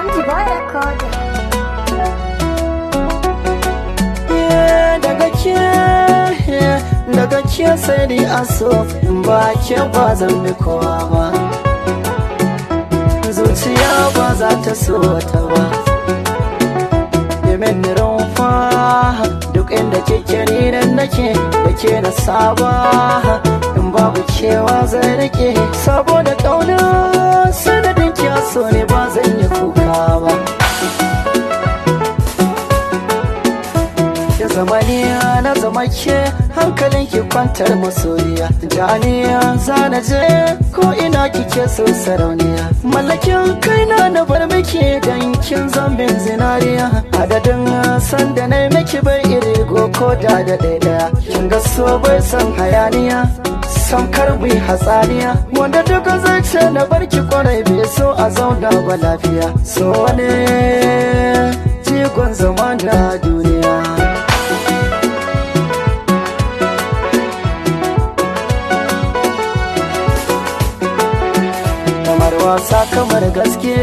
MG Boy Recorder. Daga ke sai dai aso, ba ke ba zan bi kowa ba, zuciya ba za ta so ta ba. Yemen rumfa, duk inda kike ni nan nake, da ke na saba, in babu kewa zai rike, saboda kauna sanadin ki so ne ba zan yi kuka ba. Ya zama ni na zama ke, hankalin ki kwantar masoyiya, janiya zana je ko ina kike so sarauniya, mallakin kaina na bar miki dan kin zambin zinariya, adadin sanda na miki bai iri ko da da ɗaya, kin ga so bai san hayaniya, samkar mu hatsaniya, wanda duk zai ce na barki kwarai bai so a zauna ba lafiya, so ne jigon zama na duniya. Kamar wasa kamar gaske,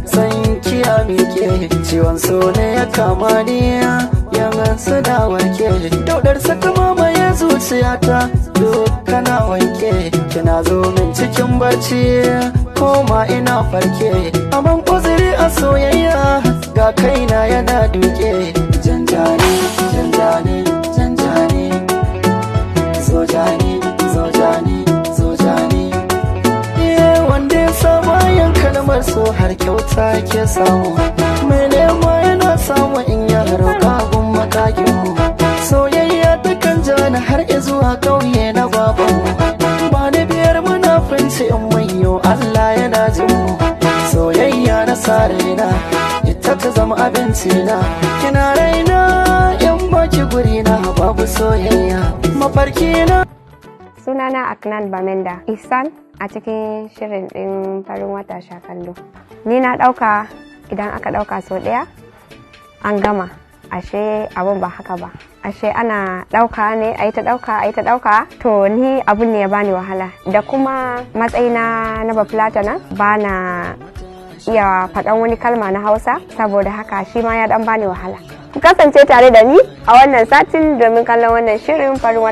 san kiya miƙe, ciwon so ne ya kama ni, yan suna warke, daudar saka mamaye zuciyata, kana wanke, kina zo min cikin barci koma ina farke, aman uzuri a soyayya ga kaina yana duke, janjani janjani janjani, zo jani zo jani zo jani. Wanda ya saba yin kalmar so har kyauta ke samu, mai nema yana samu in ya roƙa gun makakin mu, soyayya takan jani har zuwa ƙauye na babanmu, ba ni biyar munafunci in manyo Allah yana jin mu, soyayya na sa raina ita ta zama abinci na, kina raina in baki guri na babu soyayya mafarki na. Sunana Aknan Bamenda Ihsan a cikin shirin ɗin farin wata sha kallo. Ni na ɗauka idan aka ɗauka sau ɗaya an gama, ashe abun ba haka ba. Ashe ana ɗauka ne, a yi ta ɗauka, a yi ta ɗauka. To ni abun ne ya bani wahala. Da kuma matsayina na Bafulatana ba na iya faɗan wani kalma na Hausa, saboda haka shi ma ya ɗan bani wahala. Ku kasance tare da ni a wannan satin domin kallon wannan shirin farin wata.